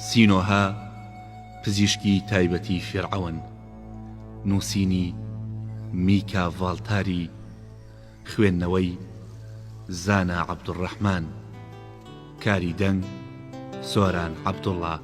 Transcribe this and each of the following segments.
سینۆهە پزیشکی تایبەتی فیرعەون نووسینی میکا ڤاڵتاری خوێندنەوەی زانا عەبدولڕەحمان کاری دەنگ سۆران عەبدوڵڵا.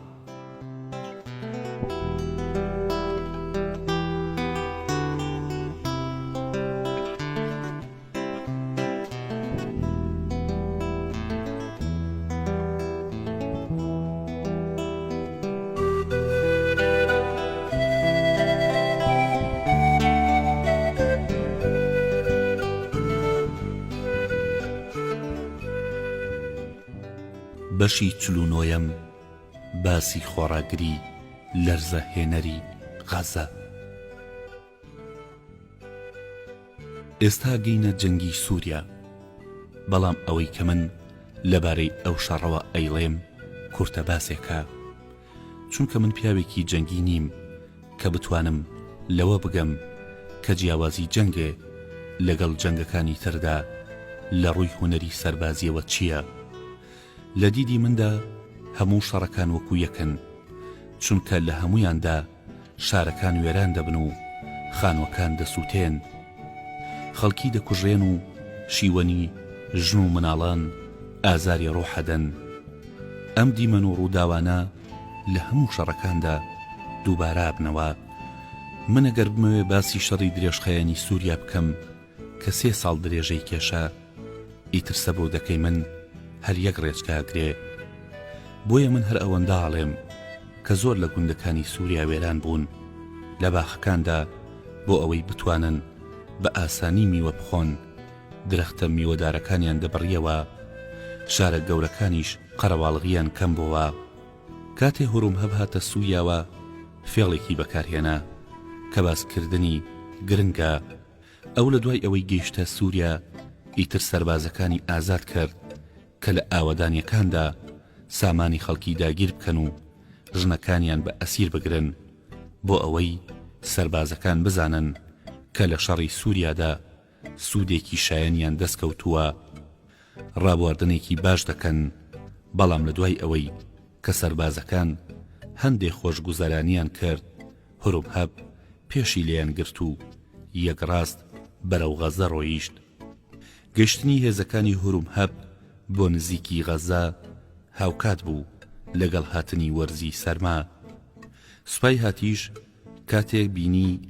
بەشی چلونۆیەم باسی خۆڕاگری لەرزە هێنەری غەزە. ئێستا گەینە جەنگی سوریا بەڵام ئەوەی کە من لەبارەی ئەو شەڕەوە ئەیڵێم کورتە باسێکە چونکە من پیاوێکی جەنگی نیم کە بتوانم لەوە بگەم کە جیاوازی جەنگێ لەگەڵ جەنگەکانی تردا لە ڕووی هونەری سەربازیەوە چییە لە دیدی مندا هەموو شەڕەکان وەکو یەکن چونکە لە هەموویاندا شارەکان وێران دەبن و خانوەکان دەسووتێن، خەڵکی دەکوژرێن و شیوەنی ژن و مناڵان ئازاری ڕۆح ئەدەن. ئەم دیمەن و ڕووداوانە لە هەموو شەڕەکاندا دووبارە ئەبنەوە. من ئەگەر بمەوێ باسی شەڕی درێژخایەنی سووریا بکەم کە سێ ساڵ درێژەی کێشا، ئیتر سەبردەکەی من هەر یەک ڕێچکە ئەگرێ. بۆیە من هەر ئەوەندە ئەڵێم کە زۆر لە گوندەکانی سوریا وێران بوون، لە باخەکاندا بۆ ئەوەی بتوانن بە ئاسانی میوە بخۆن درەختە میوەدارەکانیان دەبڕیەوە، شارە گەورەکانیش قەرەواڵغیان کەم بۆوە. کاتێ هورومهەب هاتە سوریاوە فێڵێکی بەکارهێنا کە باسکردنی گرنگە. ئەو لە دوای ئەوەی گەیشتە سوریا ئیتر سەربازەکانی ئازاد کرد کە لە ئاوەدانیەکاندا سامانی خەڵکی داگیر بکەن و ژنەکانیان بە ئەسیر بگرن بۆ ئەوەی سەربازەکان بزانن کە لە شەڕی سوریادا سوودێکی شایەنیان دەست کەوتووە ڕابواردنێکی باش دەکەن بەڵام لە دوای ئەوەی کە سەربازەکان هەندێ خۆشگوزەرانیان کرد هورومهەب پێشی لێیان گرت و یەکڕاست بەرەو غەزە ڕۆیشت. گەیشتنی هێزەکانی هورومهەب بۆ نزیکی غەزە هاوکات بوو لەگەڵ هاتنی وەرزی سەرما. سوپای هاتیش کاتێک بینی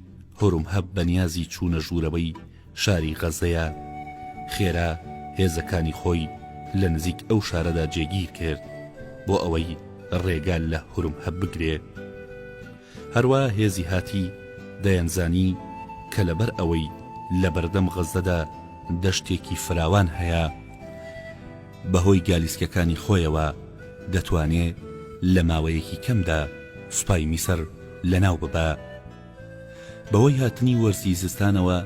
هورومهەب بەنیازی چوونە ژوورەوەی شاری غەزەیە، خێرا هێزەکانی خۆی لە نزیک ئەو شارەدا جێگیر کرد بۆ ئەوەی ڕێگا لە هورومهەب بگرێ. هەروا هێزی هاتی دەیانزانی کە لەبەر ئەوەی لە بەردەم غەزەدا دەشتێکی فراوان هەیە، بەهۆی گالیسکەکانی خۆیەوە دەتوانێ لە ماوەیەکی کەمدا سوپای میسر لەناو ببا. بەهۆی هاتنی وەرزی زستانەوە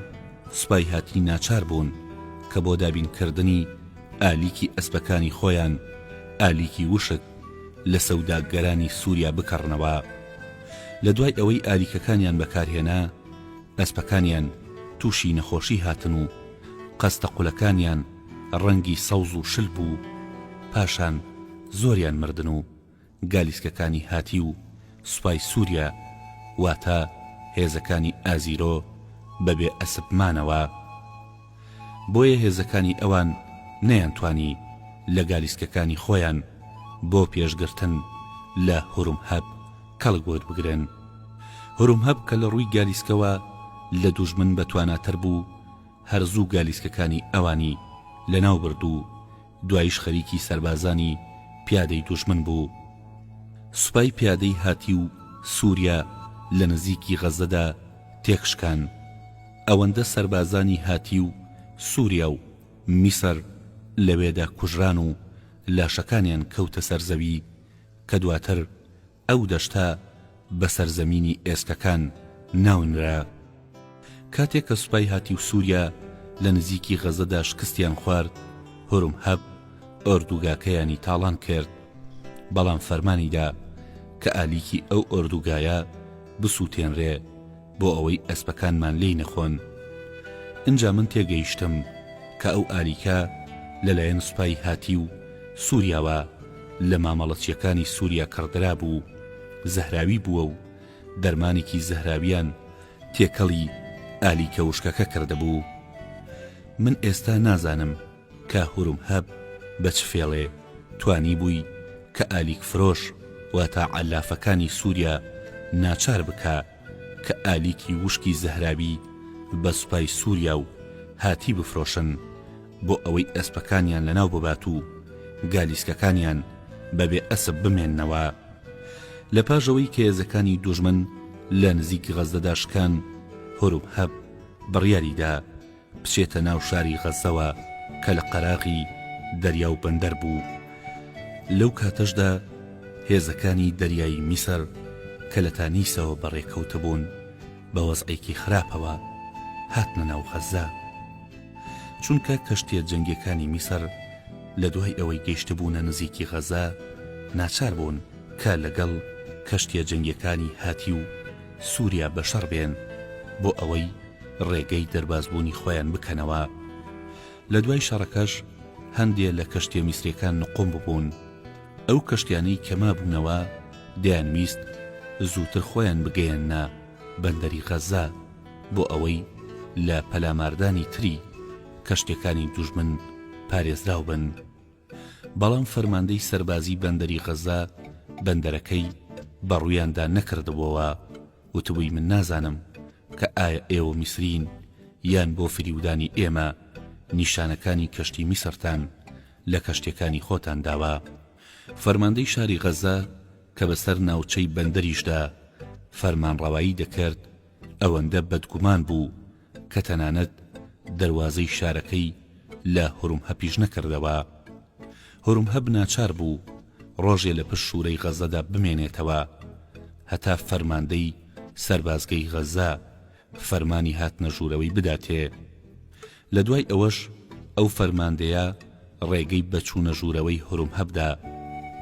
سوپای هاتی ناچار بوون کە بۆ دابینکردنی ئالیکی ئەسپەکانی خۆیان ئالیکی وشک لە سەوداگەرانی سووریا بکڕنەوە. لە دوای ئەوەی ئالیکەکانیان بەکارهێنا ئەسپەکانیان تووشی نەخۆشی هاتن و قەستە قولەکانیان ڕەنگی سەوز و شل بوو، پاشان زۆریان مردن و گالیسکەکانی هاتی و سوپای سووریا واتە هێزەکانی ئازیرۆ بەبێ ئەسپ مانەوە. بۆیە هێزەکانی ئەوان نەیانتوانی لە گالیسکەکانی خۆیان بۆ پێشگرتن لە هورومهەب کەڵک وەربگرن. هورومهەب کە لە ڕووی گالیسکەوە لە دوژمن بەتواناتر بوو، هەر زوو گالیسکەکانی ئەوانی لەناو برد و دواییش خەریکی سەربازانی پیادەی دوژمن بوو. سوپای پیادەی هاتی و سووریا لە نزیکی غەززەدا تێکشکان. ئەوەندە سەربازانی هاتی و سووریا و میسر لەوێدا کوژران و لاشەکانیان کەوتە سەر زەوی کە دواتر ئەو دەشتە بە سەرزەمینی ئێسکەکان ناونرا. کاتێک کە سوپای هاتی و سووریا لە نزیکی غەزەدا شکستیان خوارد، هورمهەب ئۆردوگاکەیانی تاڵان کرد، بەڵام فەرمانی دا کە ئالیکی ئەو ئۆردوگایە بسووتێنرێ بۆ ئەوەی ئەسپەکانمان لێی نەخۆن. ئینجا من تێگەیشتم کە ئەو ئالیکە لەلایەن سوپای هاتی و سووریاوە. لە مامەڵەچیەکانی سوریا کڕدرابوو زەهراوی بووە و دەرمانێکی زەهراویان تێکەڵی ئالیکە وشکەکە کردبوو. من ئێستا نازانم کە هورمهەب بە چ فێڵێ توانیبووی کە ئالیک فرۆش واتا عەلافەکانی سوریا ناچار بکا کە ئالیکی وشکی زەهراوی بە سوپای سوریا و هاتی بفرۆشن بۆ ئەوەی ئەسپەکانیان لەناو ببات و گالیسکەکانیان بە بێ ئەسپ بمێننەوە. لە پاش ئەوەی کە هێزەکانی دوژمن لە نزیک غەززەدا شکان، هورمهەب بڕیاری دا بچێتە ناو شاری غەززەوە کە لە قەراغی دەریا و بەندەر بوو. لەو کاتەشدا هێزەکانی دەریایی میسر کە لە تانیسەوە بەڕێکەوتبوون بە وەزعێکی خراپەوە هاتنە ناو غەززە. چونکە کەشتیە جەنگیەکانی میسر لە دوای ئەوەی گەیشتبوونە نزیکی غەزە ناچار بوون کە لەگەڵ کەشتیە جەنگیەکانی هاتی و سوریا بەشەڕ بێن بۆ ئەوەی ڕێگەی دەربازبوونی خۆیان بکەنەوە. لە دوای شەڕەکەش هەندێ لە کەشتیە میسریەکان نقوم ببوون. ئەو کەشتیانەی کە مابوونەوە دەیانویست زووتر خۆیان بگەیەننە بەندەری غەزە بۆ ئەوەی لە پەلاماردانی تری کەشتیەکانی دوژمن پارێزراو بن. بەڵام فەرماندەی سەربازی بەندەری غەزە بەندەرەکەی بە ڕوویاندا نەکردبۆوە، وتبووی من نازانم کە ئایا ئێوە میسرین یان بۆ فریودانی ئێمە نیشانەکانی کەشتی میسرتان لە کەشتیەکانی خۆتان داوە. فەرماندەی شاری غەزە کە بەسەر ناوچەی بەندەریشدا فەرمانڕەوایی دەکرد ئەوەندە بەدگومان بوو کە تەنانەت دەروازەی شارەکەی لە هورمهەپیش نەکردەوە. هورمهەب ناچار بوو ڕۆژێ لە پشت شوورەی غەزەدا بمێنێتەوە هەتا فەرماندەی سەربازگەی غەزە فەرمانی هاتنە ژوورەوەی بداتێ. لە دوای ئەوەش ئەو فەرماندەیە ڕێگەی بە چوونە ژوورەوەی هورمهەب دا،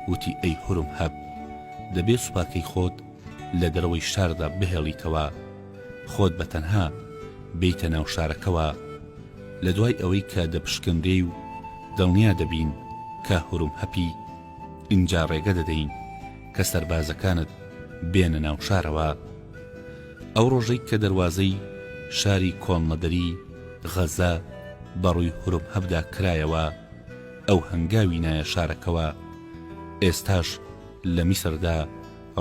وتی ئەی هورمهەب دەبێ سوپاکەی خۆت لە دەرەوەی شاردا بهێڵیتەوە، خۆت بە تەنها بێیتە ناو شارەکەوە، لە دوای ئەوەی کە دەپشکنرێی و دڵنیا دەبین کە هورمهەپی، ئینجا ڕێگە دەدەین کە سەربازەکانت بێنە ناو شارەوە. ئەو ڕۆژەی کە دەروازەی شاری کۆڵنەدەری غەزە بە ڕووی هورمهەبدا کرایەوە، ئەو هەنگاوی نایە شارەکەوە. ئێستاش لە میسردا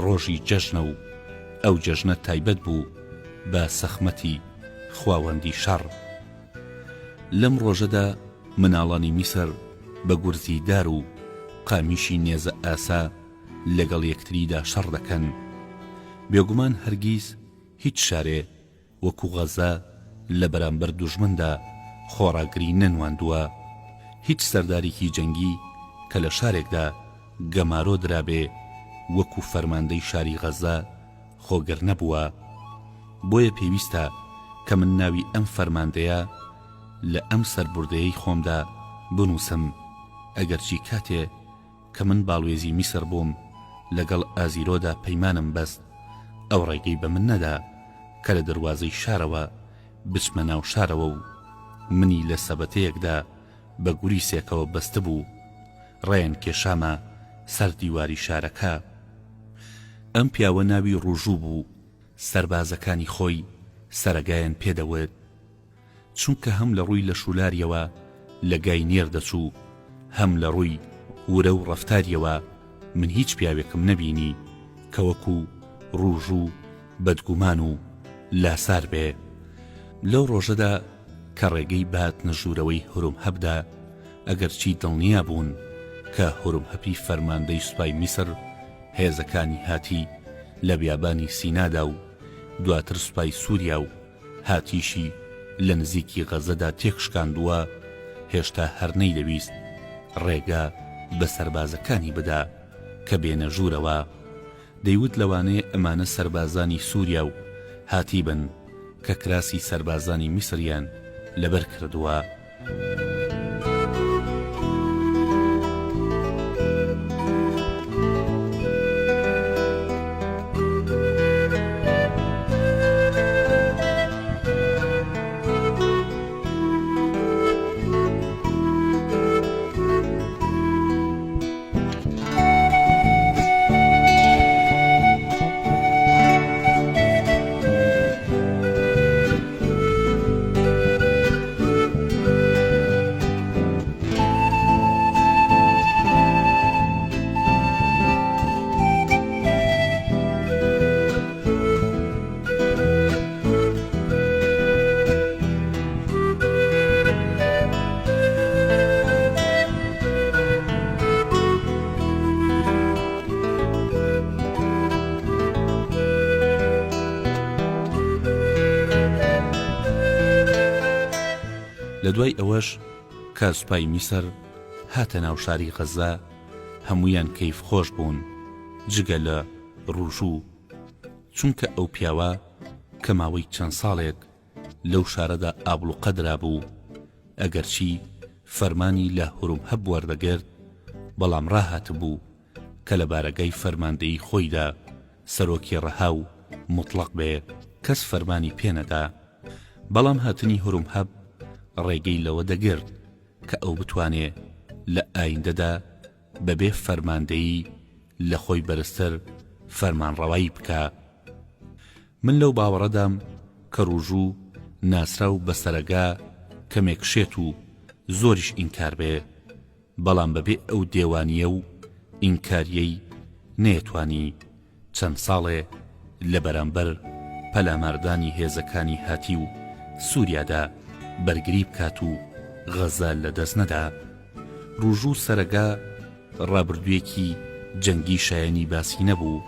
ڕۆژی جەژنە و ئەو جەژنە تایبەت بوو بە سەخمەتی خواوەندی شەڕ. لەم ڕۆژەدا مناڵانی میسر بە گورزی دار و قامیشی نێزە ئاسا لەگەڵ یەکتریدا شەڕ دەکەن. بێگومان هەرگیز هیچ شارێ وەکو غەزە لە بەرامبەر دوژمندا خۆڕاگری نەنواندووە. هیچ سەردارێکی جەنگی کە لە شارێکدا گەمارۆ درابێ وەکو فەرماندەی شاری غەزە خۆگر نەبووە. بۆیە پێویستە کە من ناوی ئەم فەرماندەیە لە ئەم سەربوردەیەی خۆمدا بنووسم، ئەگەرچی کاتێ کە من باڵوێزی میسر بووم لەگەڵ ئازیرۆدا پەیمانم بەست، ئەو ڕێگەی بە من نەدا کە لە دەروازەی شارەوە بچمە ناو شارەوە و منی لە سەبەتەیەکدا بە گوریسێکەوە بەستبوو، ڕایان کێشامە سەر دیواری شارەکە. ئەم پیاوە ناوی ڕوژوو بوو، سەربازەکانی خۆی سەرەگایان پێ دەوت. چونکە هەم لە ڕووی لەشولاریەوە لە گای نێر دەچوو، هەم لە ڕووی ورە و ڕەفتاریەوە من هیچ پیاوێکم نەبینی کە وەکوو ڕوژوو بەدگومان و لاسار بێ. لەو ڕۆژەدا کە ڕێگەی بە هاتنە ژوورەوەی هورمهەب دا، ئەگەرچی دڵنیا بوون کە هورمهەپی فەرماندەی سوپای میسر هێزەکانی هاتی لە بیابانی سینادا و دواتر سوپای سووریا و هاتیشی لە نزیکی غەزەدا تێکشکاندووە، هێشتا هەر نەیدەویست ڕێگە بە سەربازەکانی بدا کە بێنە ژوورەوە. دەیوت لەوانەیە ئەمانە سەربازانی سووریا و هاتی بن کە کراسی سەربازانی میسریان لەبەر کردووە. لە دوای ئەوەش کە سوپای میسر هاتە ناو شاری غەزە هەموویان کەیف خۆش بوون جگە لە ڕوژوو چونکە ئەو پیاوە کە ماوەی چەند ساڵێک لەو شارەدا ئابڵوقە درابوو، ئەگەرچی فەرمانی لە هورومهەب وەردەگرت، بەڵام ڕاهاتبوو کە لە بارەگای فەرماندەیی خۆیدا سەرۆکی ڕەها و موتڵەق بێ، کەس فەرمانی پێ نەدا. بەڵام هاتنی هورومهەب ڕێگەی لەوە دەگرت کە ئەو بتوانێ لە ئایندەدا بەبێ فەرماندەیی لە خۆی بەرزتر فەرمانڕەوایی بکا. من لەو باوەڕەدام کە ڕوژوو ناسراو بە سەرەگا کەمێک شێت و زۆریش ئینکار بێ، بەڵام بەبێ ئەو دێوانییە و ئینکارییەی نەیەتوانی چەند ساڵێ لە بەرامبەر پەلاماردانی هێزەکانی هاتی و سوریادا بەرگری بکات و غەزە لە دەست نەدا. ڕوژوو سەرەگا ڕابردوویەکی جەنگی شایەنی باسی نەبوو،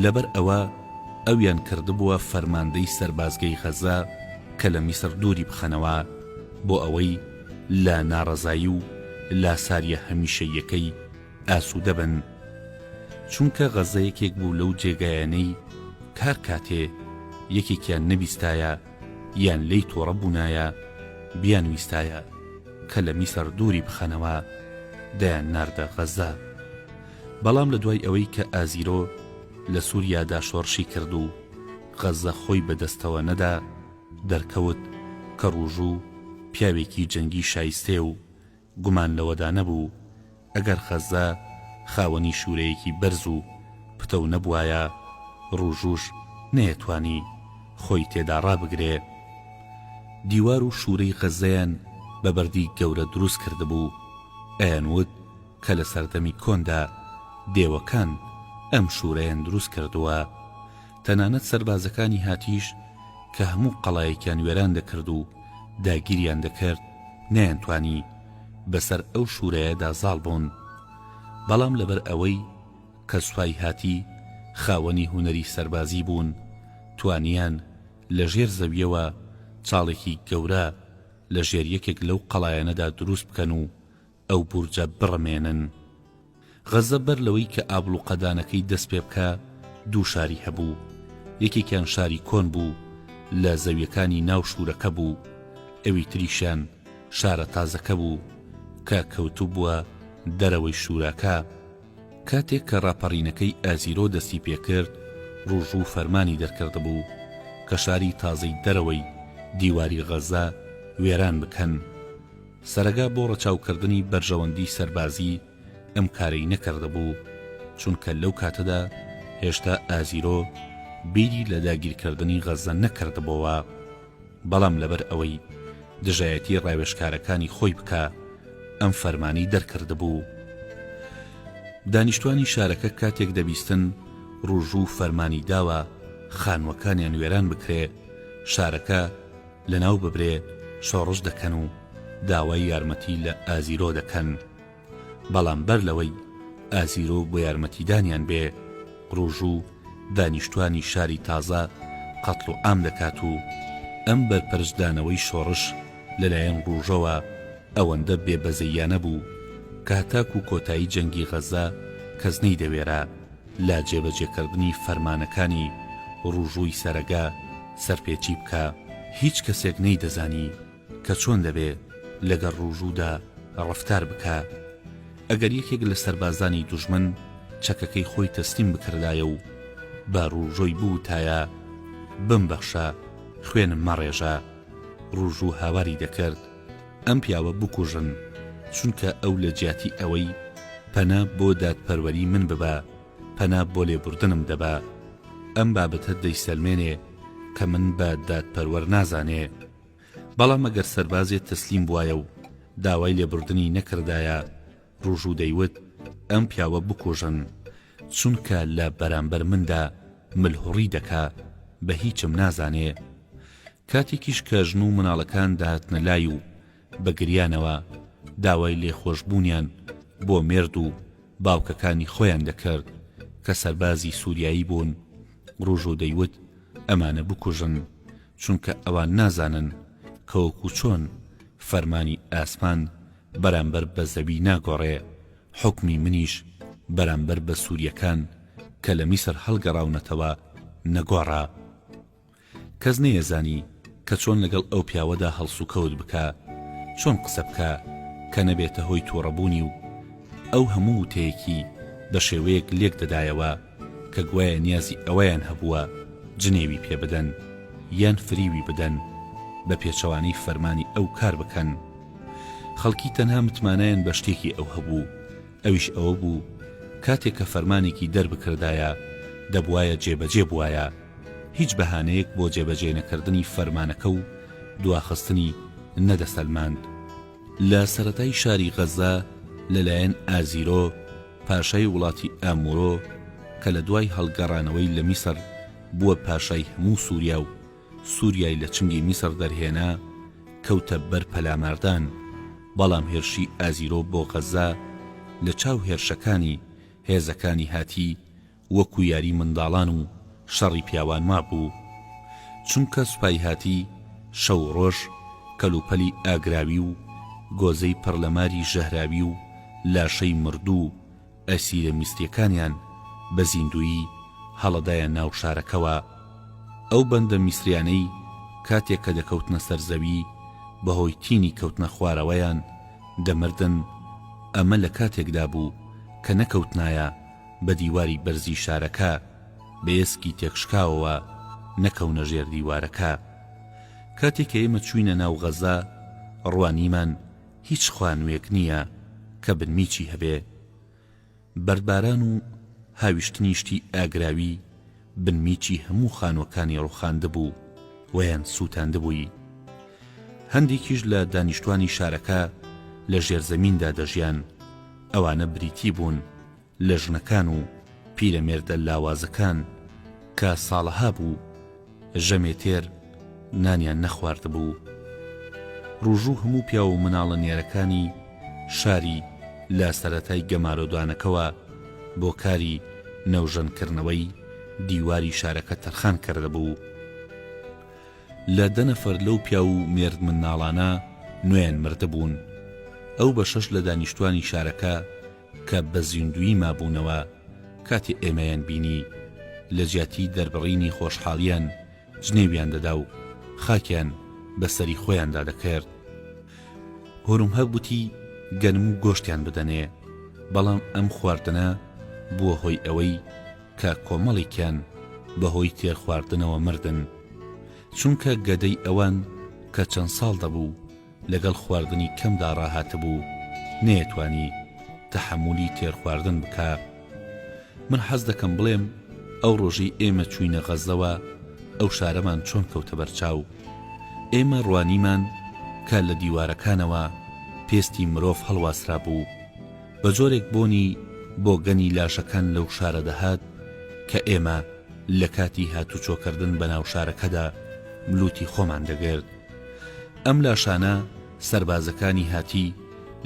لەبەر ئەوە ئەویان کردبووە فەرماندەی سەربازگەی غەزە کە لە میسر دووری بخەنەوە بۆ ئەوەی لە ناڕەزایی و لاسارییە هەمیشەییەکەی ئاسوودە بن، چونکە غەزە یەکێک بوو لەو جێگایانەی کار کاتێ یەکێکیان نەبیستایە یان لێی تۆڕە بوونایە بیانویستایە کە لە میسر دووری بخەنەوە دەیان ناردە غەزە. بەڵام لە دوای ئەوەی کە ئازیرۆ لە سووریادا شۆڕشی کرد و غەزە خۆی بە دەستەوە نەدا دەرکەوت کە ڕوژوو پیاوێکی جەنگی شایستەیە و گومان لەوەدا نەبوو ئەگەر غەزە خاوەنی شورەیەکی بەرز و پتەو نەبوایە، ڕوژوش نەیەتوانی خۆی تێدا ڕابگرێ. دیوار و شورەی غەزەیان بە بەردی گەورە دروست کردبوو، ئەیانوت کە لە سەردەمی کۆندا دێوەکان ئەم شورەیان دروست کردووە. تەنانەت سەربازەکانی هاتیش کە هەموو قەڵایەکیان وێران دەکرد و داگیریان دەکرد نەیانتوانی بەسەر ئەو شورایەدا زاڵ بوون. بەڵام لەبەر ئەوەی کە سوپای هاتی خاوەنی هونەری سەربازی بوون توانیان لە ژێر زەویەوە چاڵێکی گەورە لە ژێر یەکێک لەو قەڵایانەدا دروست بکەن و ئەو بورجە بڕمێنن. غەزە بەر لەوەی کە ئابڵوقەدانەکەی دەست پێ بکا دوو شاری هەبوو، یەکێکیان شاری کۆن بوو لە زەویەکانی ناو شوورەکە بوو، ئەوی تریشیان شارە تازەکە بوو کە کەوتبووە دەرەوەی شووراکە. کاتێک کە ڕاپەڕینەکەی ئازیرۆ دەستی پێ کرد، ڕوژوو فەرمانی دەرکردبوو کە شاری تازەی دەرەوەی دیواری غەزە وێران بکەن. سەرەگا بۆ ڕەچاوکردنی بەرژەوەندی سەربازی ئەم کارەی نەکردبوو، چونکە لەو کاتەدا هێشتا ئازیرۆ بیری لە داگیرکردنی غەززە نەکردبۆوە، بەڵام لەبەر ئەوەی دژایەتی ڕاوێژکارەکانی خۆی بکا ئەم فەرمانی دەرکردبوو. دانیشتوانی شارەکە کاتێک دەبیستن ڕوژوو فەرمانی داوە خانووەکانیان وێران بکرێ، شارەکە لەناو ببرێ شۆڕش دەکەن و داوای یارمەتی لە ئازیرۆ دەکەن بەڵام بەر لەوەی ئازیرۆ بۆ یارمەتیدانیان بێ ڕوژوو دانیشتوانی شاری تازە قەتڵ و عام دەکات و ئەم بەرپەرچدانەوەی شۆڕش لەلایەن ڕوژەوە ئەوەندە بێ بەزەییانە بوو کە هەتاکوو کۆتایی جەنگی غەزە کەس نەیدەوێرا لە جێبەجێکردنی فەرمانەکانی ڕوژووی سەرەگا سەرپێچی بکا. هیچ کەسێک نەیدەزانی کە چۆن دەبێ لەگەڵ ڕوژوودا ڕەفتار بکا. ئەگەر یەکێک لە سەربازانی دوژمن چەکەکەی خۆی تەسلیم بکردایە و بە ڕوژۆی بوتایە، بمبەخشە، خوێنم مەڕێژە، ڕوژوو هاواری دەکرد، ئەم پیاوە بکوژن، چونکە ئەو لە جیاتی ئەوەی پەنا بۆ دادپەروەری من ببا، پەنا بۆ لێبوردنم دەبا. ئەم بابەتە دەیسەلمێنێ کە من بە دادپەروەر نازانێ. بەڵام ئەگەر سەربازێ تەسلیم بوایە و داوای لێبوردنی نەکردایە، ڕوژوو دەیوت ئەم پیاوە بکوژن، چونکە لە بەرامبەر مندا ملهوڕی دەکا، بە هیچم نازانێ. کاتێکیش کە ژن و مناڵەکان دەهاتنە لای و بە گریانەوە داوای لێخۆشبوونیان بۆ مێرد و باوکەکانی خۆیان دەکرد کە سەربازی سوریایی بوون، ڕوژو دەیوت ئەمانە بکوژن، چونکە ئەوان نازانن کە وەکو چۆن. فەرمانی ئاسمان بەرامبەر بە زەوی ناگۆڕێ، حوکمی منیش بەرامبەر بە سوورییەکان کە لە میسر هەڵگەڕاونەتەوە نەگۆڕە. کەس نەیەزانی کە چۆن لەگەڵ ئەو پیاوەدا هەڵسوکەوت بکا، چۆن قسە بکا کە نەبێتە هۆی تووڕەبوونی و ئەو هەموو وتەیەکی بە شێوەیەک لێک دەدایەوە کە گوایە نیازی ئەوەیان هەبووە جنێوی پێ بدەن یان فریوی بدەن بە پێچەوانەی فەرمانی ئەو کار بکەن. خەڵکی تەنها متمانەیان بە شتێکی ئەو هەبوو ئەویش ئەوە بوو کاتێک کە فەرمانێکی دەربکردایە دەبوایە جێبەجێ بوایە، هیچ بەهانەیەک بۆ جێبەجێ نەکردنی فەرمانەکە و دواخستنی نەدەسەلماند. لە سەرەتای شاری غەزە لەلایەن ئازیرۆ پاشای وڵاتی ئامورۆ کە لە دوای هەڵگەڕانەوەی لە میسر بووە پاشای هەموو سوریا و سوریای لە چنگی میسر دەرهێنا کەوتە بەر پەلاماردان، بەڵام هێرشی ئازیرۆ بۆ غەزە لە چاو هێرشەکانی هێزەکانی هاتی وەکو یاری منداڵان و شەڕی پیاوان وابوو، چونکە سوپای هاتی شەو و ڕۆژ کەلوپەلی ئاگراوی و گۆزەی پڕ لە ماری ژەهراوی و لاشەی مردوو و ئەسیرە میسریەکانیان بە زیندوویی هەڵەدایە ناو شارەکەوە. ئەو بەندە میسریانەی کاتێک کە دەکەوتنە سەر زەوی بەهۆی تینی کەوتنە خوارەوەیان دەمردن، ئەمە لە کاتێکدا بوو کە نەکەوتنایە بە دیواری بەرزی شارەکە، بە ئێسکی تێکشکاوەوە نەکەونە ژێر دیوارەکە. کاتێک کە ئێمە چووینە ناو غەزە ڕوانیمان هیچ خانووێک نییە کە بنمیچی هەبێ. بەردباران و هاویشتنی شتی ئاگراوی بنمیچی هەموو خانووەکانی ڕووخاندبوو و یان سووتاندبووی. هەندێکیش لە دانیشتوانی شارەکە لە ژێرزەمیندا دەژیان، ئەوانە بریتی بوون لە ژنەکان و پیرەمێردە لاوازەکان کە ساڵەها بوو ژەمێ تێر نانیان نەخواردبوو. ڕوژوو هەموو پیاو و مناڵە نێرەکانی شاری لە سەرەتای گەمارۆدانەکەوە بۆ کاری نەوژەنکردنەوەی دیواری شارەکە تەرخان کردبوو. لە دە نەفەر لەو پیاو و مێردمنداڵانە نۆیان مردبوون. ئەو بەشەش لە دانیشتوانی شارەکە کە بە زیندوویی مابوونەوە، کاتێ ئێمەیان بینی، لە جیاتی دەربڕینی خۆشحاڵییان جنێویان دەدا و خاکیان بە سەری خۆیاندا دەکرد. هۆرمهەب وتی گەنم و گۆشتیان بدەنێ، بەڵام ئەم خواردنە بووە هۆی ئەوەی کە کۆمەڵێکیان بە هۆی تێرخواردنەوە مردن. چونکە گەدەی ئەوان کە چەند ساڵ دەبوو لەگەڵ خواردنی کەمدا ڕاهاتبوو، نەیەتوانی تەحەمولی تێرخواردن بکا. من حەز دەکەم بڵێم ئەو ڕۆژەی ئێمە چووینە غەززەوە ئەو شارەمان چۆن کەوتە بەرچاو. ئێمە ڕوانیمان کە لە دیوارەکانەوە پێستی مرۆڤ هەڵواسرابوو. بە جۆرێک بۆنی بۆگەنی لاشەکان لەو شارە دەهات کە ئێمە لە کاتی هاتوچۆکردن بە ناو شارەکەدا لووتی خۆمان دەگرت. ئەم لاشانە سەربازەکانی هاتی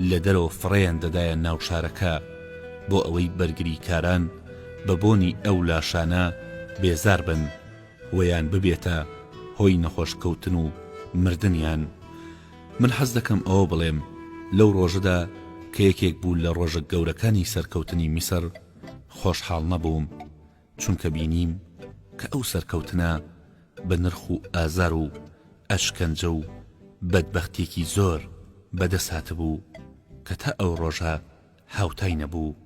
لە دەرەوە فڕێیان دەدایە ناو شارەکە بۆ ئەوەی بەرگریکاران بە بۆنی ئەو لاشانە بێزار بن و یان ببێتە هۆی نەخۆش کەوتن و مردنیان. من حەز دەکەم ئەوە بڵێم لەو ڕۆژەدا کە یەکێک بوو لە ڕۆژە گەورەکانی سەرکەوتنی میسر خۆشحاڵ نەبووم چونکە بینیم کە ئەو سەرکەوتنە بە نرخ و ئازار و ئەشکەنجە و بەدبەختیەکی زۆر بەدەست هاتبوو کە تا ئەو ڕۆژە هاوتای نەبوو.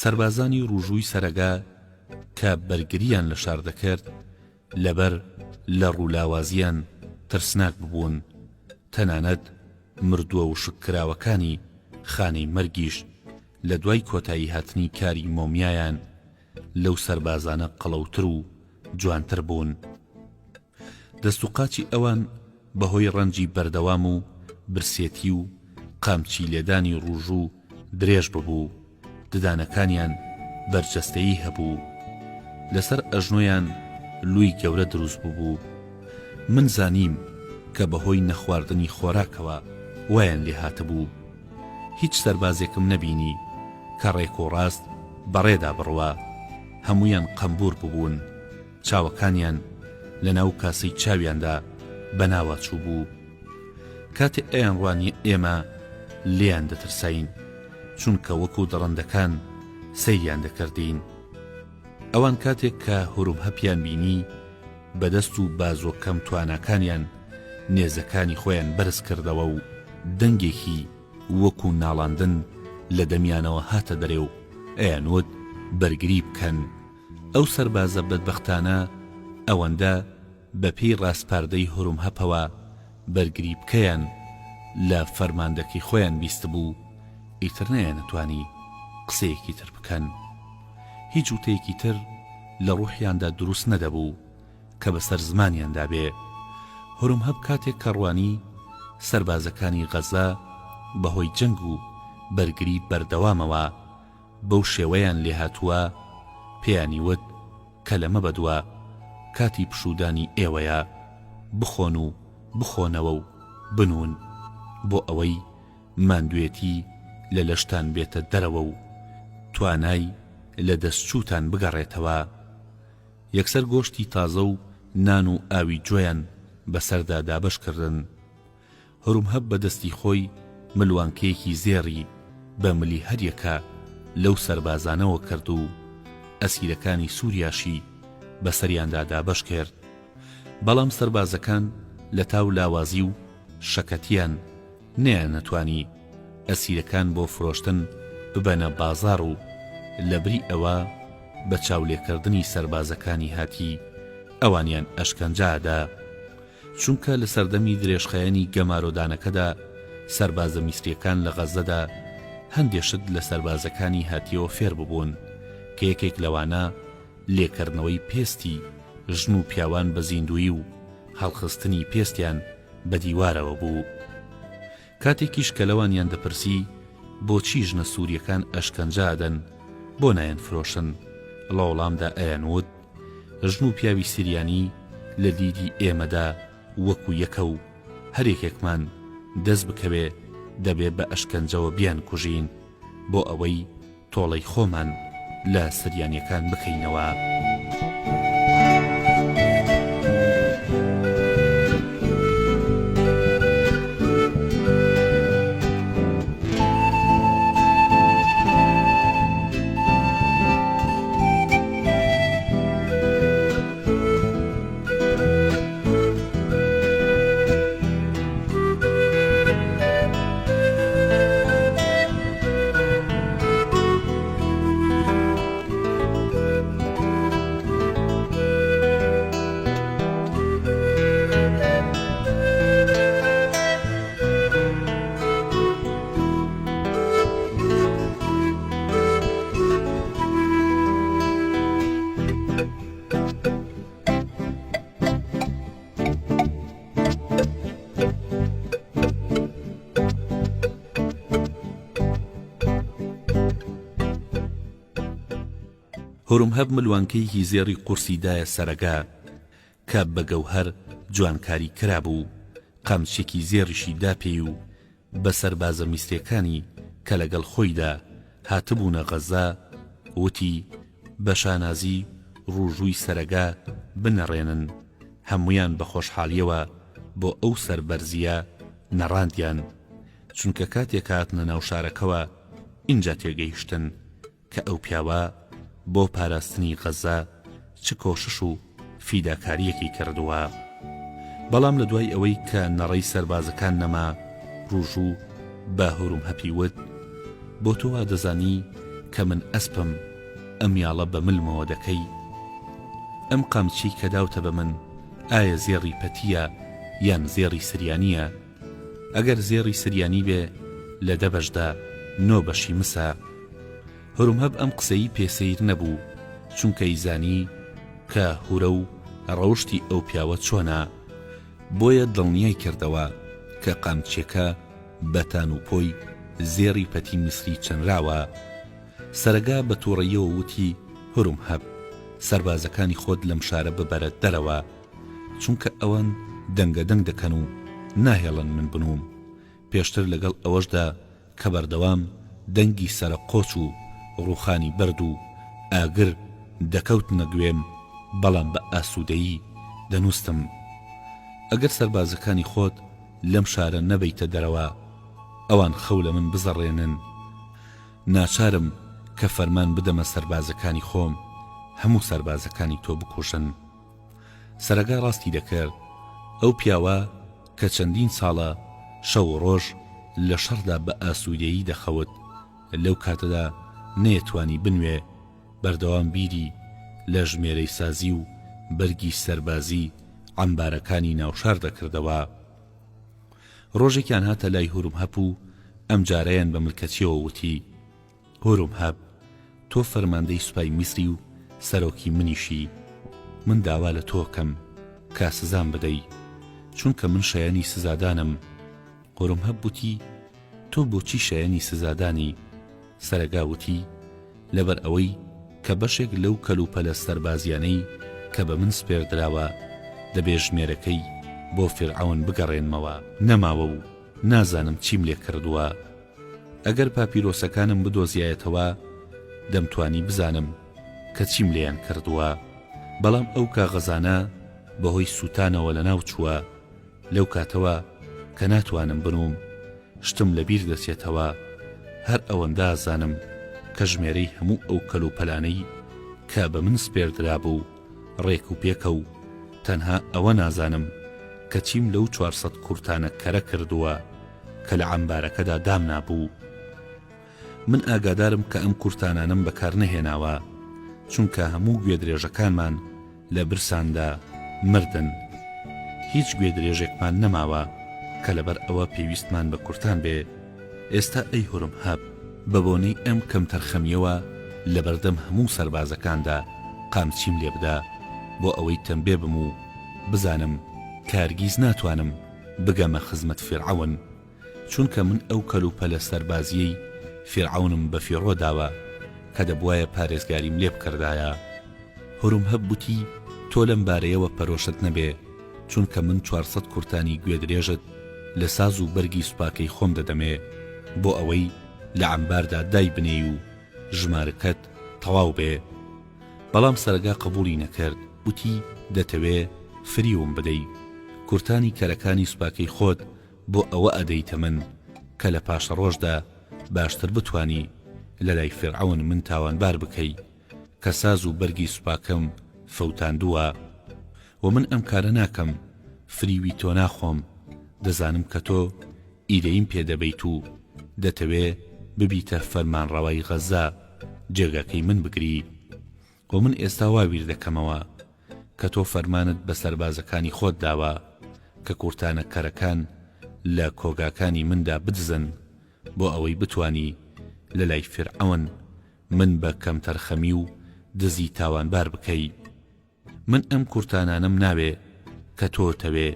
سەربازانی ڕوژووی سەرەگا کە بەرگریان لە شار دەکرد لەبەر لەڕ و لاوازیان ترسناک ببوون، تەنانەت مردووە وشککراوەکانی خانەی مەرگیش لە دوای کۆتایی هاتنی کاری مۆمیایان لەو سەربازانە قەڵەوتر و جوانتر بوون. دەست و قاچی ئەوان بە هۆی ڕەنجی بەردەوام و برسێتی و قامچی لێدانی ڕوژوو درێژ ببوو، ددانەکانیان بەرجەستەیی هەبوو. لەسەر ئەژنۆیان لووی گەورە دروست بووبوو. من زانیم کە بە هۆی نەخواردنی خۆراکەوە وایان لێ هاتبوو. هیچ سەربازێکم نەبینی کە ڕێک و ڕاست بەڕێدا بڕوا. هەموویان قەمبوور ببوون. چاوەکانیان لە ناو کاسەی چاویاندا بەناوە چووبوو. کاتێ ئەیانڕوانیە ئێمە لێیان دەترساین چونکە وەکو دڕندەکان سەیریان دەکردین. ئەوان کاتێک کە هورومهەپیان بینی بە دەست و بازوە کەم تواناکانیان نێزەکانی خۆیان بەرز کردەوە و دەنگێکی وەکو ناڵاندن لە دەمیانەوە هاتە دەرێ و ئەیانوت بەرگری بکەن ئەو سەربازە بەدبەختانە ئەوەندە بە پێی ڕاسپاردەی هورومهەپەوە بەرگری بکەیان لە فەرماندەکەی خۆیان بیستبوو ئیتر نەیانەتوانی قسەیەکی تر بکەن هیچ وتەیەکی تر لە ڕوحیاندا دروست نەدەبوو کە بەسەر زمانیاندا بێ. هورمهەب کاتێک کە ڕوانی سەربازەکانی غەزە بەهۆی جەنگ و بەرگری بەردەوامەوە بەو شێوەیان لێهاتووە پێیانی وت کە لەمە بەدوا کاتی پشوودانی ئێوەیە بخۆن و بخۆنەوە و بنوون بۆ ئەوەی ماندوێتی لە لەشتان بێتە دەرەوە و توانای لە دەستچووتان بگەڕێتەوە. یەکسەر گۆشتی تازە و نان و ئاوی جۆیان بەسەردا دابەش کردن. هورمهەب بە دەستی خۆی ملوانکەیەکی زێڕی بە ملی هەریەکە لەو سەربازانەوە کرد و ئەسیرەکانی سوریاشی بەسەریاندا دابەش کرد. بەڵام سەربازەکان لەتاو لاوازی و شەکەتیان نەیانەتوانی ئەسیرەکان بۆ فرۆشتن ببەنە بازاڕ و لەبری ئەوە بە چاولێکردنی سەربازەکانی هاتی ئەوانیان ئەشکەنجە ئەدا چونکە لە سەردەمی درێژخایەنی گەمارۆدانەکەدا سەربازە میسریەکان لە غەززەدا هەندێ شت لە سەربازەکانی هاتیەوە فێر ببوون کە یەکێک لەوانە لێکردنەوەی پێستی ژن و پیاوان بە زیندوویی و هەڵخستنی پێستیان بە دیوارەوە بوو. کاتێکیش کە لەوانیان دەپرسی بۆچی ژنە سوورییەکان ئەشکەنجە ئەدەن بۆ نایانفرۆشن، ڵە وەڵامدا ئەیانوت ژن و پیاوی سریانی لە دیدی ئێمەدا وەکو یەکە و هەر یەکێکمان دەست بکەوێ دەبێ بە ئەشکەنجەوە بیانکوژین بۆ ئەوەی تۆڵەی خۆمان لە سریانیەکان بکەینەوە. هورمهەب ملوانکەیەکی زێڕی قورسی دایە سەرەگا کە بە گەوهەر جوانکاری کرابوو، قامچیەکی زێڕیشی دا پێی و بە سەربازە میسریەکانی کە لەگەڵ خۆیدا هاتبوونە غەزە وتی، بە شانازی ڕووژووی سەرەگا بنەڕێنن، هەموویان بە خۆشحاڵیەوە بۆ ئەو سەربەرزیە نەڕاندیان، چونکە کاتێک هاتنە ناو شارەکەوە ئینجا تێگەیشتن کە ئەو پیاوە بۆ پاراستنی غەزە چ کۆشش و فیداکارییەکی کردووە. بەڵام لە دوای ئەوەی کە نەڕەی سەربازەکان نەما، ڕوژوو بە هورومهەپی وت، بۆ تۆ وا دەزانی کە من ئەسپم، ئەم یاڵە بە ملمەوە دەکەی؟ ئەم قامچیەی کە داوتە بە من ئایا زێڕی پەتییە یان زێڕی سریانییە؟ ئەگەر زێڕی سریانی بێ لە دە بەشدا نۆ بەشی مسە. هورمهەب ئەم قسەی پێ سەیر نەبوو، چونکە ئەیزانی کە هورە و ڕەوشتی ئەو پیاوە چۆنە، بۆیە دڵنیای کردەوە کە قامچیەکە بە تان و پۆی زێڕی پەتی میسری چنراوە. سەرەگا بە توڕەییەوە وتی، هورمهەب، سەربازەکانی خۆت لەم شارە ببەرە دەرەوە، چونکە ئەوان دەنگە دەنگ دەکەن و ناهێڵن من بنووم. پێشتر لەگەڵ ئەوەشدا کە بەردەوام دەنگی سەرە قۆچ و ڕووخانی بەرد و ئاگر دەکەوتنە گوێم، بەڵام بە ئاسوودەیی دەنووستم. ئەگەر سەربازەکانی خۆت. لەم شارە نەبەیتە دەرەوە ئەوان خەو لە من بزەڕێنن ناچارم کە فەرمان بدەمە سەربازەکانی خۆم هەموو سەربازەکانی تۆ بکوژن. سەرەگا ڕاستی دەکرد. ئەو پیاوە کە چەندین ساڵە شەو و ڕۆژ لە شەڕدا بە ئاسوودەیی دەخەوت، لەو کاتەدا نەیەتوانی بنوێ، بەردەوام بیری لە ژمێرەی سازی و بەرگی سەربازی عەمبارەکانی ناوشار دەکردەوە. ڕۆژێکیان هاتە لای هورمهەپ و ئەمجارەیان بە ملکەچیەوە وتی، هورمهەب، تۆ فەرماندەی سوپای میسری و سەرۆکی منیشی، من داوا لە تۆ کەم کە سزام بدەی، چونکە من شایەنی سزادانم. هورمهەب وتی، تۆ بۆچی شایەنی سزادانی؟ سەرەگا وتی، لەبەر ئەوەی کە بەشێک لەو کەلوپەلە سەربازیانەی کە بە من سپێردراوە، دەبێ ژمێرەکەی بۆ فیرعەون بگەڕێنمەوە، نەماوە و نازانم چیم لێ کردووە. ئەگەر پاپیرۆسەکانم بدۆزیایەتەوە، دەمتوانی بزانم کە چیم لێیان کردووە. بەڵام ئەو کاغەزانە بەهۆی سووتانەوە لەناو چووە. لەو کاتەوە کە ناتوانم بنووم، شتم لەبیر دەچێتەوە. هەر ئەوەندە ئەزانم کە ژمێرەی هەموو ئەو کەلوپەلانەی کە بە من سپێردرابوو ڕێک و پێکە و تەنها ئەوە نازانم کە چیم لەو 400 کورتانە کەرە کردووە کە لە عەمبارەکەدا دامنابوو. من ئاگادارم کە ئەم کورتانانەم بەکار نەهێناوە، چونکە هەموو گوێدرێژەکانمان لە برساندا مردن. هیچ گوێدرێژێکمان نەماوە کە لەبەر ئەوە پێویستمان بە کورتان بێ. ئێستا ئەی هورمهەب، بە بۆنەی ئەم کەمتەرخەمییەوە لەبەردەم هەموو سەربازەکاندا قامچیم لێ بدە، بۆ ئەوەی تەمبێ بم و بزانم کە هەرگیز ناتوانم بگەمە خزمەت فیرعەون. چونکە من ئەو کەلوپەلە سەربازییەی فیرعەونم بە فیڕۆ داوە کە دەبوایە پارێزگاریم لێ بکردایە. هورمهەب گوتی، تۆ لەم بارەیەوە پەرۆشت نەبێ، چونکە من 400 کورتانی گوێدرێژت لە ساز و بەرگی سوپاکەی خۆم دەدەمێ، بۆ ئەوەی لە عەمباردا دایبنێی و ژمارەکەت تەواو بێ. بەڵام سەرەگا قبوڵی نەکرد، گوتی، دەتەوێ فریوم بدەی، کورتانی کەرەکانی سوپاکەی خۆت بۆ ئەوە ئەدەیتە من کە لە پاشەڕۆژدا باشتر بتوانی لە لای فیرعەون من تاوانبار بکەی کە ساز و بەرگی سوپاکەم فەوتاندووە و من ئەم کارە ناکەم فریوی تۆ ناخۆم دەزانم کە تۆ ئیرەییم پێ دەبەیت و دەتەوێ ببیتە فەرمانڕەوای غەزە جێگاکەی من بگری و من ئێستا وا بیر دەکەمەوە کە تۆ فەرمانت بە سەربازەکانی خۆت داوە کە کورتانە کەرەکان لە کۆگاکانی مندا بدزن بۆ ئەوەی بتوانی لە لای فیرعەون من بە کەمتەرخەمی و دزی تاوانبار بکەی. من ئەم کورتانانەم ناوێ کە تۆ تەوێ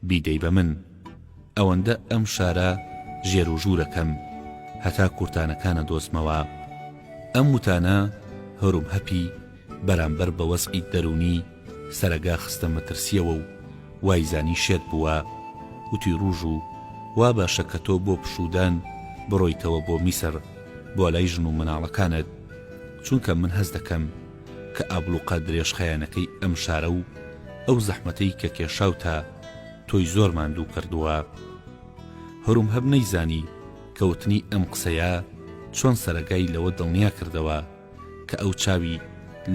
بیدەی بە من. ئەوەندە ئەم شارە ژێر و ژوورەکەم هەتا کورتانەکان ئەدۆزمەوە. ئەم وتانە هۆرومهەپی بەرامبەر بە وەزعی دەروونی سەرەگا خستە مەترسیەوە و وایزانی شێت بووە. وتی ڕوژوو وا باشە کە تۆ بۆ پشوودان بڕۆیتەوە بۆ میسر بۆ لای ژن و مناڵەکانت چونکە من هەست دەکەم کە ئابڵوقە درێژخایەنەکەی ئەم شارە و ئەو زەحمەتەی کە کێشاوتە تۆی زۆر ماندوو کردووە. هورمهب نەیزانی کە وتنی ئەم قسەیە چۆن سەرەگای لەوە دڵنیا کردەوە کە ئەو چاوی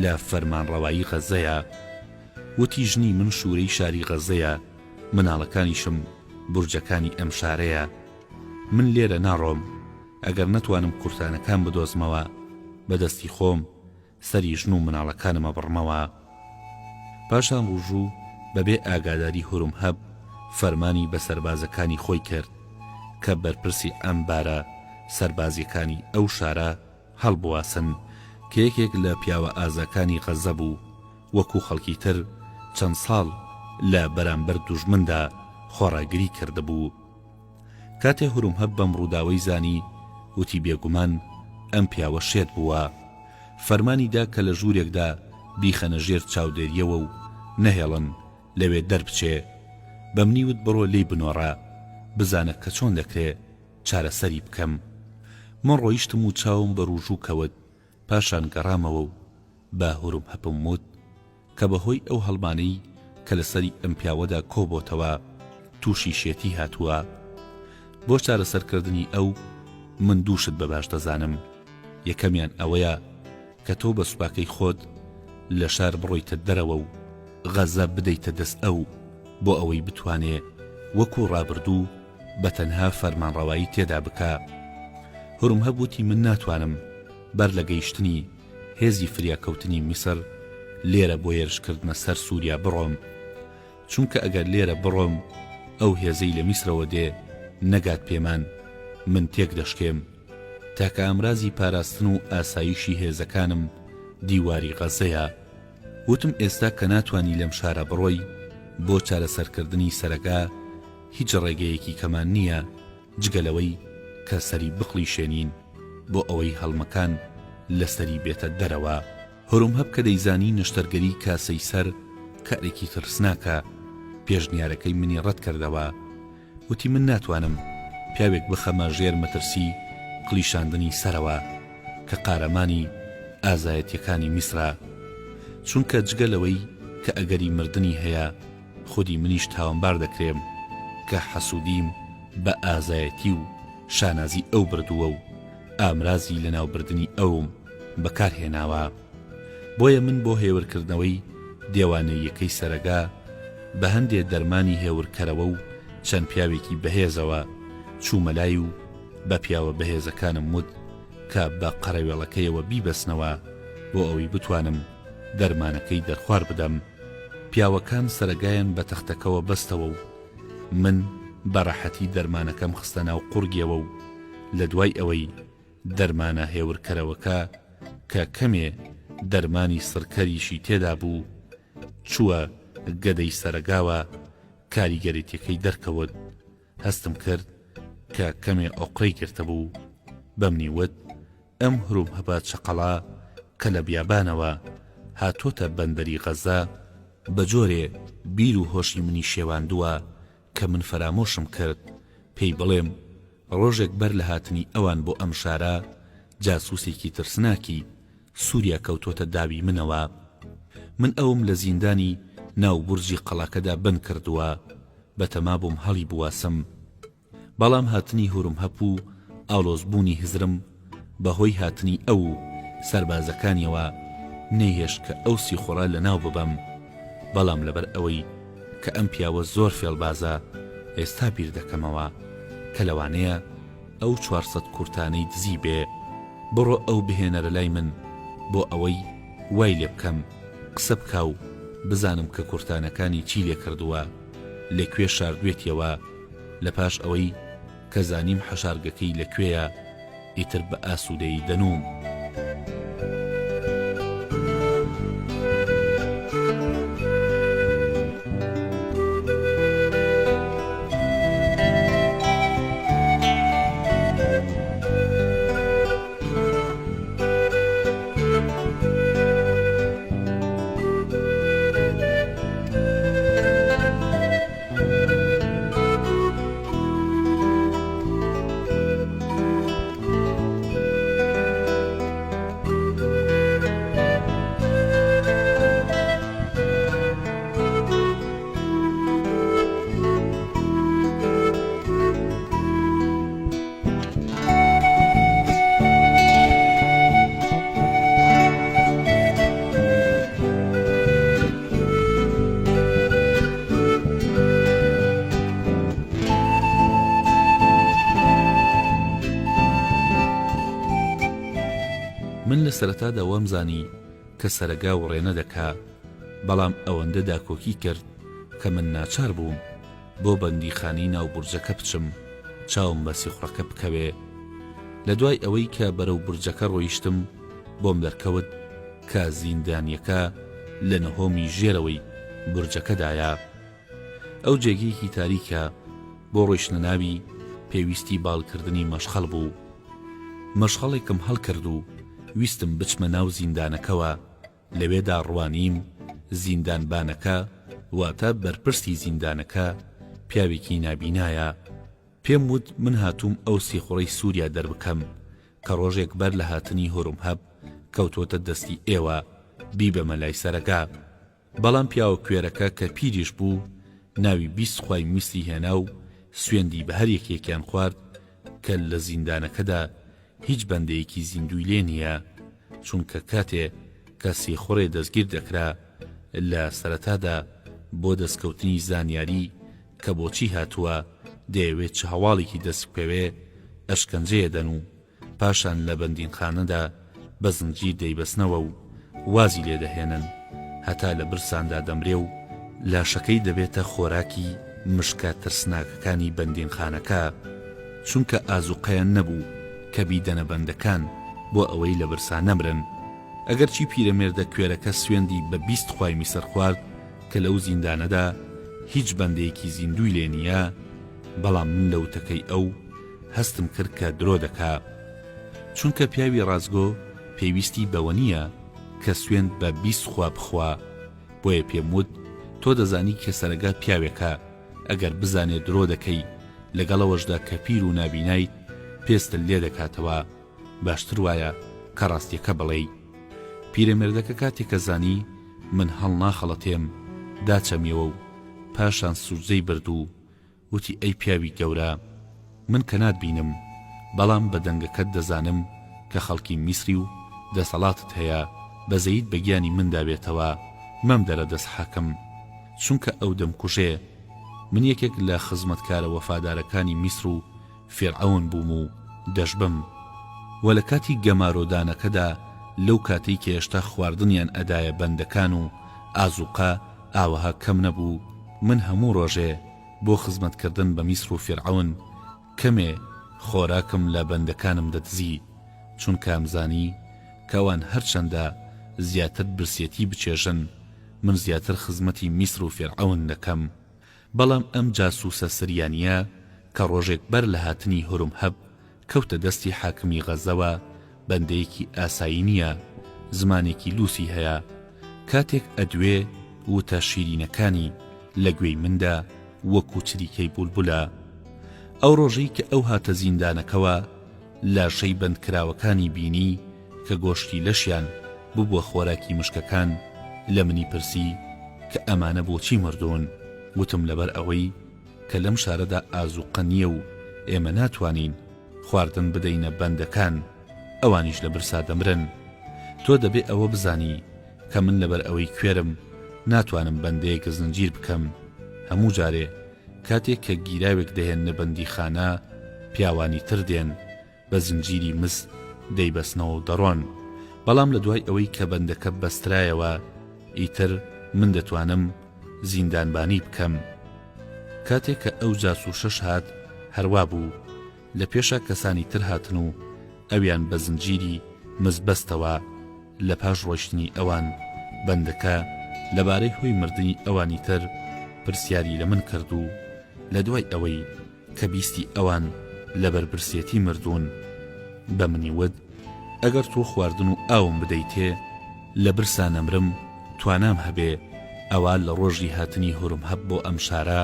لە فەرمانڕەوایی غەززەیە. وتی ژنی من شوورەی شاری غەززەیە، مناڵەکانیشم بورجەکانی ئەم شارەیە. من لێرە ناڕۆم، ئەگەر نەتوانم کورتانەکان بدۆزمەوە بە دەستی خۆم سەری ژن و مناڵەکانم ئەبڕمەوە. پاشان ڕوژوو بە بێ ئاگاداری هورمهەب فەرمانی بە سەربازەکانی خۆی کرد کە بەرپرسی عەمبارە سەربازیەکانی ئەو شارە هەڵبواسن کە یەکێک لە پیاوە ئازاکانی غەزە بوو وەکو خەڵکی تر چەند ساڵ لە بەرامبەر دوژمندا خۆڕاگری کردبوو. کاتێ هورمهەب بەم ڕووداوەی زانی وتی بێگومان ئەم پیاوە شێت بووە. فەرمانی دا کە لە ژوورێکدا بیخەنە ژێر چاودێرییەوە و نەهێڵن لەوێ دەربچێ. بە منی وت بڕۆ لێی بنۆڕە بزانە کە چۆن دەکرێ چارەسەری بکەم. من ڕۆیشتم و چاوم بە ڕوژوو کەوت، پاشان گەڕامەوە و بە هورمهەپم وت کە بە هۆی ئەو هەڵمانەی کە لە سەری ئەم پیاوەدا کۆ بۆتەوە. تووشی شێتی هاتووە. بۆ چارەسەرکردنی ئەو من دووشت بە باش دەزانم، یەکەمیان ئەوەیە کە تۆ بە سوپاکەی خۆت لە شار بڕۆیتە دەرەوە و غەزە بدەیتە دەست ئەو بۆ ئەوەی بتوانێ وەکوو ڕابردوو بە تەنها فەرمانڕەوایی تێدا بکا. هورمهەب وتی من ناتوانم بەر لە گەیشتنی هێزی فریاکەوتنی میسر لێرە بۆ هێرشکردنە سەر سووریا بڕۆم، چونکە ئەگەر لێرە بڕۆم ئەو هێزەی لە میسرەوە دێ نەگات پێمان من تێک دەشکێم. تاکە ئامرازی پاراستن و ئاسایشی هێزەکانم دیواری غەزەیە. وتم ئێستا کە ناتوانی لەم شارە بڕۆی بۆ چارەسەرکردنی سەرەگا هیچ ڕێگەیەکی کەمان نییە جگە لەوەی کە سەری بقڵیشێنین بۆ ئەوەی هەڵمەکان لە سەری بێتە دەرەوە. هۆرمهەب کە دەیزانی نەشتەرگەری کاسەی سەر کارێکی ترسناکە، پێشنیارەکەی منی ڕەت کردەوە. وتی من ناتوانم پیاوێک بخەمە ژێر مەترسی قڵیشاندنی سەرەوە کە قارەمانی ئازایەتیەکانی میسرە، چونکە جگە لەوەی کە ئەگەری مردنی هەیە خودی منیش تاوانبار دەکرێم کە حەسودیم بە ئازایەتی و شانازی ئەو بردووە و ئامرازی لەناوبردنی ئەوم بەکار هێناوە. بۆیە من بۆ هێورکردنەوەی دێوانەییەکەی سەرەگا بە هەندێ دەرمانی هێورکەرەوە و چەند پیاوێکی بەهێزەوە چوومە لای و بە پیاوە بەهێزەکانم وت کە بە قەرەوێڵەکەیەوە بیبەستنەوە بۆ ئەوەی بتوانم دەرمانەکەی دەرخوار بدەم. پیاوەکان سەرەگایان بە تەختەکەوە بەستەوە و من بە ڕەحەتی دەرمانەکەم خستە ناو قوڕگیەوە و لە دوای ئەوەی دەرمانە هێورکەرەوەکە کە کەمێ دەرمانی سڕکەریشی تێدا بوو چووە گەدەی سەرەگاوە کاریگەرێتیەکەی دەرکەوت هەستم کرد کە کەمێ ئۆقرەی گرتبوو بەمنی وت ئەم هرومهبە چەقەڵە کە لە بیابانەوە هاتۆتە بەندەری غەزە بە جۆرێ بیر و هۆشی منی شێواندووە کە من فەرامۆشم کرد پێی بڵێم ڕۆژێک بەر لە هاتنی ئەوان بۆ ئەم شارە جاسوسێکی ترسناکی سوریا کەوتۆتە داوی منەوە من ئەوم لە زیندانی ناو بورجی قەڵاکەدا بەند کردووە بەتەما بووم هەڵی بواسم بەڵام هاتنی هورمهەپ و ئاڵۆز بوونی هزرم بە هۆی هاتنی ئەو و سەربازەکانیەوە نەیهێشت کە ئەو سیخوڕە لە ناو ببەم بەڵام لەبەر ئەوەی کە ئەم پیاوە زۆر فێڵبازە ئێستا بیر دەکەمەوە کە لەوانەیە ئەو 400 کورتانەی دزی بێ بڕۆ ئەو بهێنەرە لای من بۆ ئەوەی وای لێ بکەم قسە بکا و بزانم کە کورتانەکانی چی لێ کردووە لە کوێ شاردوێتیەوە لە پاش ئەوەی کە زانیم حەشارگەکەی لە کوێیە ئیتر بە ئاسوودەیی دەنووم. من لە سەرەتادا وامزانی کە سەرەگا وڕێنە دەکا، بەڵام ئەوەندە داکۆکی کرد کە من ناچار بووم بۆ بەندیخانەی ناو بورجەکە بچم چاوم بە سیخوڕەکە بکەوێ. لە دوای ئەوەی کە بەرەو بورجەکە ڕۆیشتم بۆم دەرکەوت کە زیندانیەکە لە نهۆمی ژێرەوەی بورجەکەدایە. ئەو جێگەیەکی تاریکە، بۆ ڕۆیشتنە ناوی پێویستی باڵکردنی مەشخەڵ بوو. مەشخەڵێکم هەڵکرد و ویستم بچمە ناو زیندانەکەوە، لەوێدا ڕوانیم زیندانبانەکە واتە بەرپرسی زیندانەکە پیاوێکی نابینایە. پێم وت من هاتووم ئەو سیخوڕەی سووریا دەربکەم کە ڕۆژێک بەر لە هاتنی هۆرمهەب کەوتۆتە دەستی ئێوە، بیبەمە لای سەرەگا. بەڵام پیاوە کوێرەکە کە پیریش بوو. ناوی 20 خوای میسری هێنا و سوێندی بە هەر یەکێکیان خوارد کە لە زیندانەکەدا هیچ بەندەیەکی زیندووی لێ نییە، چونکە کاتێ کە سیخوڕێ دەستگیر دەکرا لە سەرەتادا بۆ دەستکەوتنی زانیاری کە بۆچی هاتووە دەیەوێ چ هەواڵێکی دەست بکەوێ ئەشکەنجەیەدەن و پاشان لە بەندینخانەدا بە زنجیر دەیبەستنەوە و وازی لێ دەهێنن هەتا لە برساندا دەمرێ و لاشەکەی دەبێتە خۆراکی مشکە ترسناکەکانی بەندینخانەکە، چونکە ئازوقەیان نەبوو کە بیدەنە بەندەکان بۆ ئەوەی لە برسا نەمرن. ئەگەرچی پیرەمێردە کوێرەکە سوێندی بە 20 خوای میسر خوارد کە لەو زیندانەدا هیچ بەندەیەکی زیندووی لێ نییە، بەڵام من لە وتەکەی ئەو هەستم کرد کە درۆ دەکا. چونکە پیاوی ڕاستگۆ پێویستی بەوە نییە کە سوێند بە 20 خوا بخوا. بۆیە پێم وت تۆ دەزانی کە سەرەگا پیاوێکە ئەگەر بزانێ درۆ دەکەی لەگەڵ ئەوەشدا کە پیر و نابینایت پێستت لێ دەکاتەوە باشتر وایە کە ڕاستیەکە بڵێی. پیرەمێردەکە کاتێ کە زانی من هەڵناخەڵەتێم داچەمیەوە و پاشان سوجدەی برد و وتی ئەی پیاوی گەورە من کە ناتبینم بەڵام بە دەنگەکەت دەزانم کە خەڵکی میسری و دەسەڵاتت هەیە بەزەیت بە گیانی مندا بێتەوە مەمدەرە دەست حاکم چونکە ئەو دەمکوژێ من یەکێک لە خزمەتکارە وەفادارەکانی میسر و فیرعەون بووم و دەشبم وە لە کاتی گەمارۆدانەکەدا لەو کاتەی کە هێشتا خواردنیان ئەدایە بەندەکان و ئازوقە ئاوەها کەم نەبوو من هەموو ڕۆژێ بۆ خزمەت کردن بە میسر و فیرعەون کەمێ خۆراکم لە بەندەکانم دەدزی چونکە ئەمزانی کە ئەوان هەرچەندە زیاتر برسێتی بچێژن من زیاتر خزمەتی میسر و فیرعەون دەکەم بەڵام ئەم جاسووسە سریانییە کە ڕۆژێک بەر لە هاتنی هورمهەب کەوتە دەستی حاکمی غەزەوە بەندەیەکی ئاسایی نییە، زمانێکی لووسی هەیە، کاتێک ئەدوێ وتە شیرینەکانی لە گوێی مندا وەکوو چریکەی بولبولە. ئەو ڕۆژەی کە ئەو هاتە زیندانەکەوە لاشەی بەندکراوەکانی بینی کە گۆشتی لەشیان ببووە خۆراکی مشکەکان، لە منی پرسی کە ئەمانە بۆچی مردوون؟ وتم لەبەر ئەوەی کە لەم شارەدا ئازووقە نییە و ئێمە ناتوانین خواردن بدەینە بەندەکان، ئەوانیش لە برسا دەمرن. تۆ دەبێ ئەوە بزانی کە من لەبەر ئەوەی کوێرم ناتوانم بەندەیەک زنجیر بکەم. هەموو جارێ کاتێک کە گیراوێک دەهێننە بەندیخانە، پیاوانی تر دێن بە زنجیری مس دەیبەستنەوە و دەڕۆن. بەڵام لە دوای ئەوەی کە بەندەکە بەسترایەوە، ئیتر من دەتوانم زیندانبانی بکەم. کاتێ کە ئەو جاسووشەش هات هەر وا بوو. لە پێشا کەسانی تر هاتن و ئەویان بە زنجیری مس بەستەوە. لە پاش ڕۆیشتنی ئەوان، بەندەکە لە بارەی هۆی مردنی ئەوانی تر پرسیاری لە من کرد و لە دوای ئەوەی کە بیستی ئەوان لەبەر برسێتی مردوون، بە منی وت، ئەگەر تۆ خواردن و ئاوم بدەیتێ، لە برسا نەمرم، توانام هەبێ، ئەوا لە ڕۆژی هاتنی هورمهەب بۆ ئەم شارە،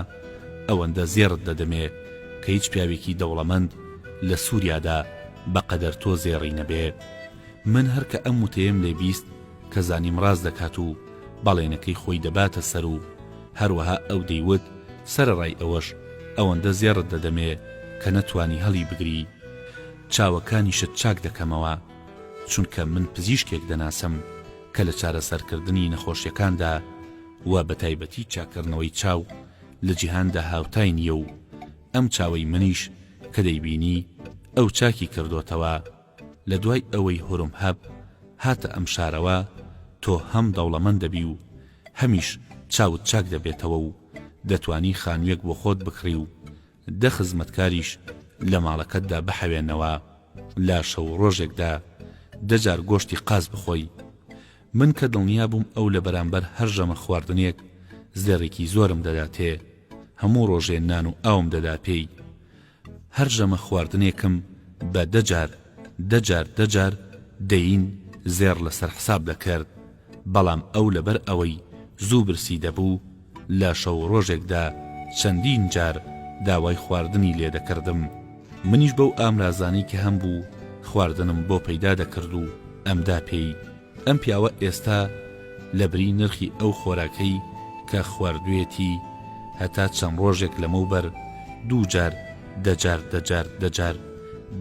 ئەوەندە زێڕت دەدەمێ کە هیچ پیاوێکی دەوڵەمەند لە سووریادا بە قەدەر تۆ زێڕی نەبێ. من هەر کە ئەم وتەیەم لێ بیست، کە زانیم ڕاست دەکات و بەڵێنەکەی خۆی دەباتە سەر و هەروەها ئەو دەیوت سەرەڕای ئەوەش ئەوەندە زێڕت دەدەمێ کە نەتوانی هەڵی بگری چاوەکانیشت چاک دەکەمەوە چونکە من پزیشکێک دەناسم کە لە چارەسەرکردنی نەخۆشیەکاندا و بەتایبەتی چاککردنەوەی چاو لە جیهاندا هاوتای نییە و ئەم چاوەی منیش کە دەیبینی ئەو چاکی کردۆتەوە. لە دوای ئەوەی هورمهەب هاتە ئەم شارەوە تۆ هەم دەوڵەمەند دەبی و هەمیش چاوت چاک دەبێتەوە و دەتوانی خانوویەک بۆ خۆت بکڕی و دە خزمەتکاریش لە ماڵەکەتدا بحەوێنەوە لە شەو و ڕۆژێکدا دە جار گۆشتی قاز بخۆی. من کە دڵنیا بووم ئەو لە بەرامبەر هەر ژەمە خواردنێک زێڕێکی زۆرم دەداتێ هەموو ڕۆژێ نان و ئاوم دەدا پێی هەر ژەمە خواردنێکم بە دە جار دە جار دە جار دەیین زێڕ لەسەر حساب دەکرد، بەڵام ئەو لەبەر ئەوەی زوو برسی دەبوو لە شەو و ڕۆژێکدا چەندین جار داوای خواردنی لێ دەکردم، منیش بەو ئامرازانەی کە هەمبوو خواردنم بۆ پەیدا دەکرد و ئەمدا پێی. ئەم پیاوە ئێستا لە بری نرخی ئەو خۆراکەی کە خواردوێتی. هەتا چەند ڕۆژێک لەمەوبەر دووجار دەجار دەجار دەجار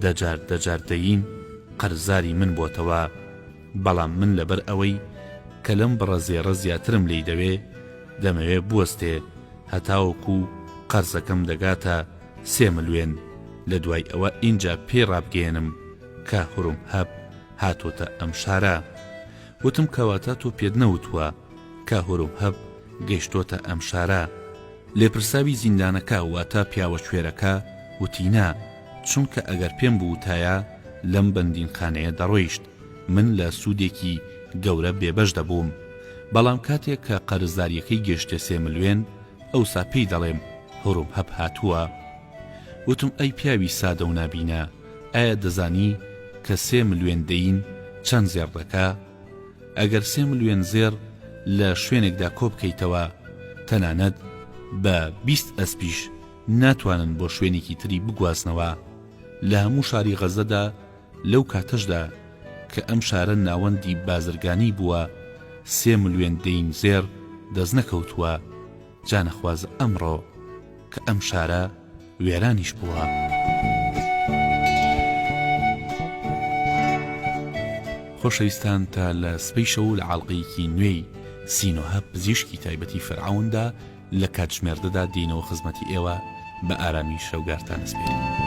دەجار دەجار دەیین قەرزاری من بۆتەوە بەڵام من لەبەر ئەوەی کە لەم بڕە زێڕە زیاترم لێی دەوێ دەمەوێ بوەستێ هەتاوەکو قەرزەکەم دەگاتە سێ ملوێن لە دوای ئەوە ئینجا پێی ڕابگەیەنم کە هورمهەب هاتۆتە ئەم شارە وتم کەواتە تۆ پێت نەوتووە کە هورمهەب گەیشتۆتە ئەم شارە؟ لێپرساوی زیندانەکە واتە پیاوە کوێرەکە وتی نا، چونکە ئەگەر پێم بووتایە لەم بەندینخانەیە دەڕۆیشت من لە سوودێکی گەورە بێبەش دەبووم، بەڵام کاتێک کە قەرزداریەکەی گەیشتە سێ ملوێن ئەوسا پێی دەڵێم هورمهەب هاتووە. وتم ئەی پیاوی سادە و نابینا ئایا دەزانی کە سێ ملوێن دەین چەند زێڕ دەکا؟ ئەگەر سێ ملوێن زێڕ لە شوێنێکدا کۆ بکەیتەوە، تەنانەت بە 20 ئەسپیش ناتوانن بۆ شوێنێکی تری بگوازنەوە. لە هەموو شاری غەزەدا لەو کاتەشدا کە ئەم شارە ناوەندی بازرگانی بووە، سێ ملوێن دەین زێڕ دەست نەکەوتووە. جا نەخوازە ئەمڕۆ کە ئەم شارە وێرانیش بووە. خۆشەویستان تا لە سبەی شەو لە عاڵقەیەکی نوێی سینۆهە پزیشکی تایبەتی فەرعەوندا لە کاتژمێردەدا دێینەوە خزمەتی ئێوە بە ئارامی شەوگارتان ئەسپێرین.